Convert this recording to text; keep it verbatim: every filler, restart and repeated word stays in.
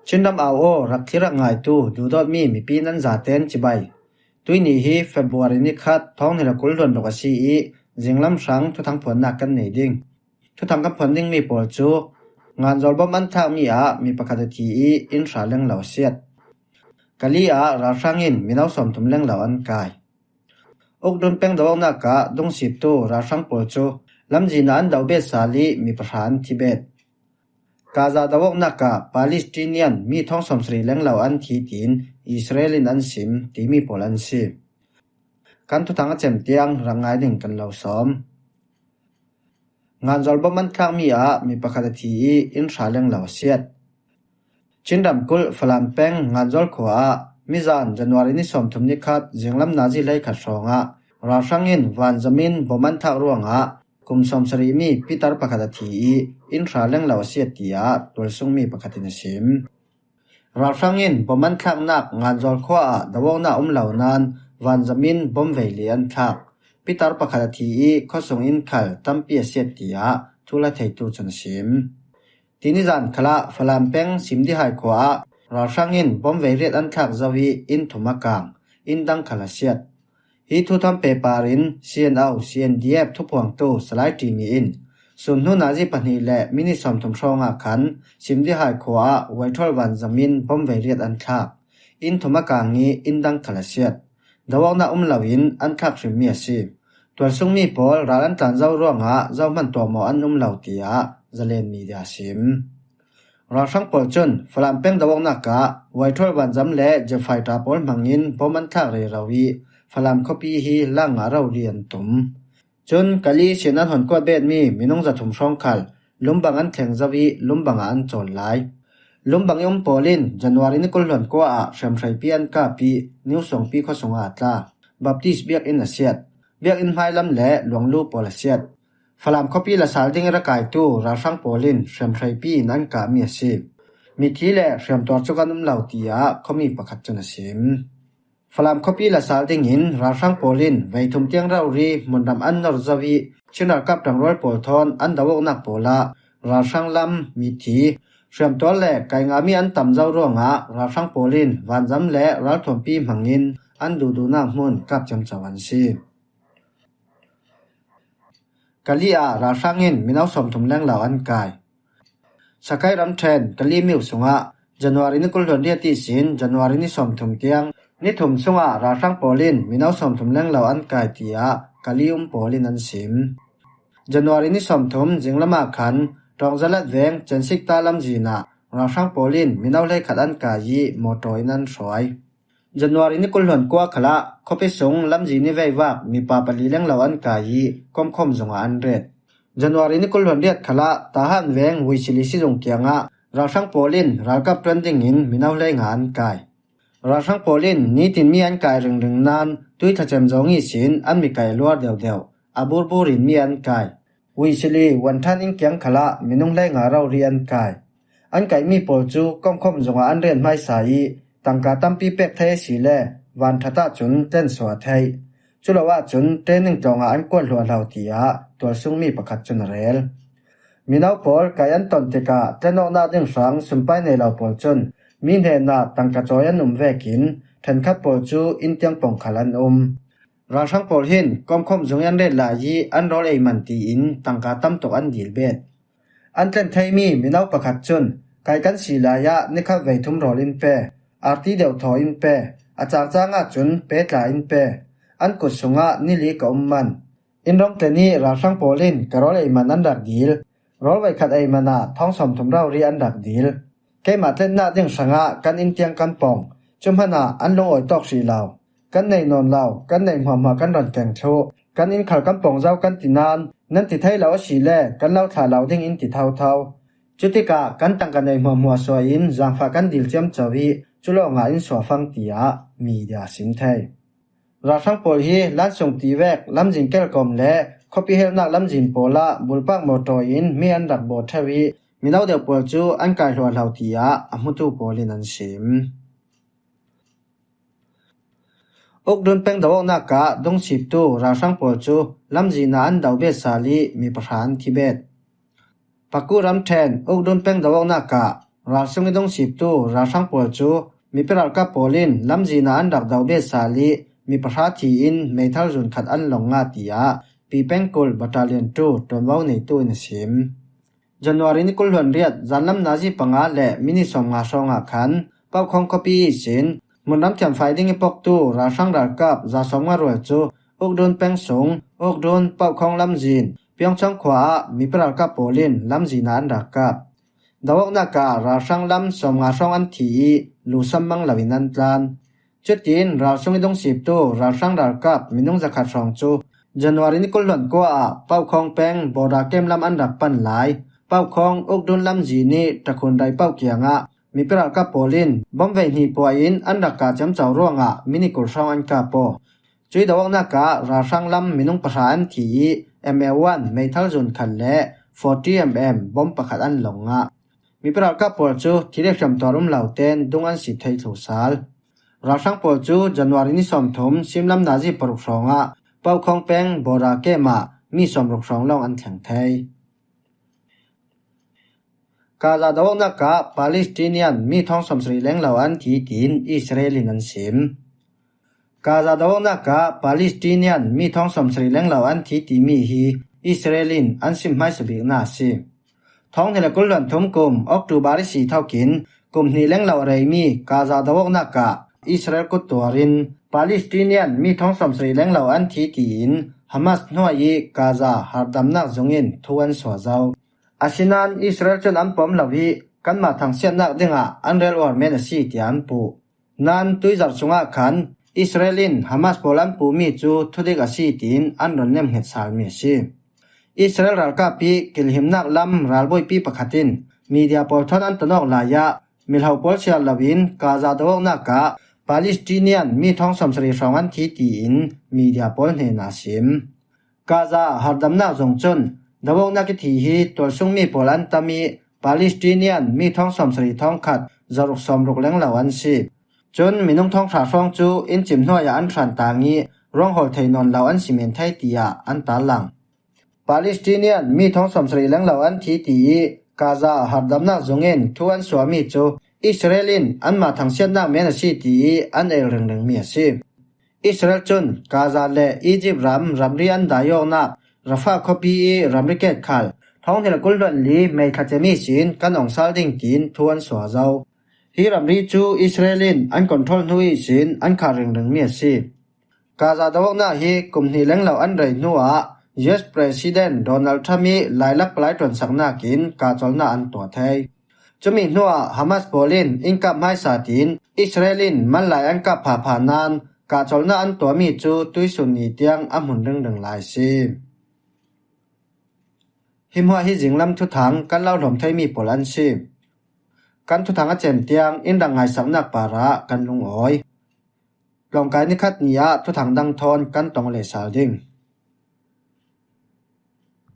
Chin ram au aw, rak thlir rak ngaitu duhdawtmi mipi nan zaten cibai. Tuini hi February ni khat, thawng hnih le kul hluan ruk a si ih, zinglam hrang thuthang phuannak kan nei ding. Thuthang kan phuan dingmi pawl cu, Nganzawl bom an thlakmi ah mi pakhat a thi ih, inn hra lenglo a siat. Kali ah ralhrang in mino sawmthum lenglo an kai. Ukdun peng do-awknak ah dungsiptu ralhrang pawl cu lamzin ah an do bet sal ih mi pahra an thi bet. Gaza do-awknak ah Palestinian mi thawng sawmsarih lenglo an thi tiin Israel in an sim timi pawl an si. Kan thuthang a cem tiang rak ngai ding kan lo sawm. Nganzawl bom an thlakmi ah mi pakhat a thi ih inn hra lenglo a siat. Chin ramkulh Falam peng Nganzawl khua ah mizan January ni sawmthum ni khat zinglam nazi hleikhat hrawngah ralhrang in vanzam in bom an thlak ruangah kum sawmsarih mi pitar pakhat a thi ih inn hra lenglo a siat, tiah tualsungmi pakhat in a sim. Ralhrang in bom an thlaknak Nganzawl khua ah do-awknak um lo nain vanzam in bom veili an thlak. Pitar pakhat a thi ih khuasung in khal tampi a siat, tiah thula theitu cun a sim. Tini zan khalah Falam peng Simdihai khua ah ralhrang in bom veiriat an thlak zo ih inn thum a kang, inn dang khal a siat. Hi thu thawn pehpar in C N O, C N D F thuphuangtu Salai Ṭimi in sun hnu nazi pahnih le minit sawmthum hrawngah khan Simdihai khua ah Waithawl vanzam in bom veiriat an thlak. Inn thum a kang ih inn dang khal a siat. Do-awknak um loin an thlak hrimmi a si. Tualsungmi pawl ral an tlan zo ruangah zohman tuahmawh an um lo, tiah Zalen Media a sim. Ralhrang pawl cun Falam peng do-awknak ah Waithawl vanzam le jet fighter pawl hmangin bom an thlak rero ih Falam khuapi hi lak nga rori an tum. Cun Kali sinan hon kuat betmi minung zathum hrawng khal lumbang an thleng zo ih lumbang ah an cawl lai. Lumbang ih um pawl in January ni kul hluan kua ah hriamhreipi an kap ih New Suangpi khuasung ah a tla. Baptist biakinn a siat. Biakinn hmailam le luanglu pawl a siat. Falam khuapi la sal ding ih ra kaitu ralhrang pawl in hriamhreipi in an kahmi a si. Mithi le hriamtuar cu kan um lo, tiah khuami pakhat cun a sim. Falam khuapi la sal dingin ralhrang pawl in veithum tiang rori hmunram an nor zo ih Chin ralkap ṭangrual pawl thawn an do-awknak pawl ah ralhrang lam, mithi, hriamtuar le kai ngami an tam zo ruangah ralhrang pawl in vanzam le ralthuampi hmangin an duhduhnak hmun kap ciamco an si. Kali ah ralhrang in mino sawmthum lenglo an kai. Sakai ramṭhen Kali miu sungah January ni kul hluan riat ihsin January ni sawmthum tiang ni thum sungah ralhrang pawl in mino sawmthum lenglo an kai, tiah Kali um pawl in an sim. January ni sawmthum zinglam ah khan Ṭawngzalat veng Chensikta lamzin ah ralhrang pawl in mino hleikhat an kai ih mawṭaw in an hruai. January ni kul hluan kua khalah khuapi sung lamzin ih veivak mipa pali lenglo an kai ih komkhawm zungah an ret. January ni kul hluan riat khalah Tahan veng Vuisili sizung kiangah ralhrang pawl in ralkap ṭuan dingin mino hleinga an kai. Ralhrang pawl in nitin mi an kai ringring nain tui thlacem zawng ihsin an mi kai a luar deuhdeuh, a burbur in mi an kai. Vuisili Vuanṭhan inn kiang khalah minung hleinga rori an kai. An kaihmi pawl cu komkhawm zungah an ret hmaisa ih tangka tampi pek thei asile vanṭhat ahcun tlensuah a theih. Culo ahcun training tlawngah an kuat hluahhlo, tiah tualsungmi pakhat cun a rel. Mino pawl kai an ton tikah tlen awknak ding hrang sumpai nei lo pawl cun mi hnenah tangka cawi an um vekin ṭhenkhat pawl cu inn tiang pong khal an um. Ralhrang pawl hin komkhawm zung ih an ret lai ih an rawl ei man tiin tangka tam tuk an dil bet. An tlen theimi mino pakhat cun kai kan si lai ah nikhat veithum rawl in pe, arti deuh thaw in pe, a cangcang ahcun pe tla in pe, an kut sungah nili ka um man. Inn rawng tlen ih ralhrang pawl in ka rawl ei man an rak dil. Rawl veikhat ei man ah thawng sawmthum rori an rak dil. Keimah tlennak ding hrangah kan inn tiang kan pong. Cu hmanah an lungawi tawk hrih lo. Kan nei nawn lo, kan nei hmuahhmuah kan ron keng thluh. Kan inn khal kan pong zo kan ti nain nan ti thei lo asile kan lo thlah lo ding in ti thotho. Cutikah kan tangka nei hmuahhmuah suah in zaangfah kan dil ciamco ih cu lawngah in suah fang, tiah media a sim thei. Ralhrang pawl hi lansung ti vek lamzin kelkawm le khuapi helnak lamzin pawl ah bulpak mawṭaw in mi an rak bawh ṭheu ih mino deuh pawl cu an kai hluahhlo, tiah a hmutu pawl in an sim. Ukdun peng do-awknak ah dungsiptu ralhrang pawl cu lamzin ah an do bet sal ih mi pahra an thi bet. Paku ramṭhen Ukdun peng do-awknak ah ralsung i dungsiptu ralhrang pawl cu mipi ralkap pawl in lamzin ah an rak do bet sal i mi pahra thi in meithal zun khat an lawng ngah, tiah Pipengkul Battalion two ṭuanvo neitu in a sim. January ni kul hluan riat zanlam nazi panga le minit sawmnga hrawngah khan Paukhawng khuapi ihsin hmunram thiam fai ding i pawktu ralhrang ralkap za sawmnga rual cu Ukdun peng sung Ukdun Paukhawng lamzin Piawngchawng khua ah mipi ralkap pawl in lamzin ah an rak kap. Do awknak ah ralhrang lam sawmnga hrawng an thi i lusam mang loin an tlan. Cutin ralsung i dungsiptu ralhrang ralkap minung zakhat hrawng cu January ni kul hluan kua ah Paukhawng peng Boda kem lam an rak pan lai. Paukhawng Ukdun lamzin i Takhun Rai Pauh kiangah mipi ralkap pawl in bom veihnih puah in an rak kah ciamco ruangah minit kul hrawng an kap aw. Cui do awknak ah ralhrang lam minung pahra an thi i M A one meithal zun khat le forty M M bom pakhat an lawng ngah. Mipi ralkap pawl cu thil i hriamtuar um lo tein dung an si thei thlu sal. Ralhrang pawl cu January ni sawmthum simlam nazi paruk hrawngah Paukhawng peng Boda kem ah mi sawmruk hrawng lawng an thleng thei. Gaza do awknak ah Palestinian mi thawng sawmsarih lenglo an thi tiin Israel in an sim. Gaza do awknak ah Palestinian mi thawng sawmsarih lenglo an thi timi hi Israel in an sim hmaisa bikna a si. Thawng hnih le kul hluan thum kum October i si thokin kum hnih lenglo a reimi Gaza do awknak ah Israel kut tuarin Palestinian mi thawng sawmsarih lenglo an thi tiin Hamas hnuai i Gaza harhdamnak zung in thu an suah zo. Asinain Israel cun an pom lo i kanmah thangsiatnak dingah an rel uar men a si, tiah an puh. Nain tuizarh sungah khan Israel in Hamas pawl an puhmi cu thudik a si tiin an run nemhnget salmi a si. Israel ralkap i kilhimnak lam ralbawipi pakhat in media pawl thawn an ton awk lai ah miho pawl siar loin Gaza do awknak ah Palestinian mi thawng sawmsarih hrawng an thi tiin media pawl hnenah a sim. Gaza harhdamnak zung cun do awknak i thi hi tualsungmi pawl an tam i Palestinian mi thawng sawmsarih thawngkhat zaruk sawmruk lenglo an si. Cun minung thawng hra hrawng cu inncim hnuai ah an hran tang i ruanghawl thei nawn lo an si men thei, tiah an tarlang. Palestinian mi thawng sawmsarih lenglo an thi ti i Gaza harhdamnak zung in thu an suahmi cu Israel in anmah thangsiatnak men a si ti i an el ringringmi a si. Israel cun Gaza le Egypt ram ramri an dai awknak Rafah khuapi i ramri ket khal thawng hnih le kul hluan li May thla cem ihsin kan awng sal ding tiin thu an suah zo. Hi ramri cu Israel in an control hnu ihsin an khah ringringmi a si. Gaza do awknak hi kum hnih lenglo an rei hnuah U S President Donald Trump i lailak palai ṭuansaknak in kahcolhnak an tuah thei. Cumi hnuah Hamas pawl in in kap hmaisa tiin Israel in manlai an kap phapha nain kahcolhnak an tuahmi cu tuisun ni tiang a hmun ringring lai a si. Hi hmuah hi zinglam thuthang kan lo hlawm theimi pawl an si. Kan thuthang a cem tiang in rak ngaisaknak parah kan lungawi. Tlawngkai nikhat ni ah thuthang dang thawn kan tong leh sal ding.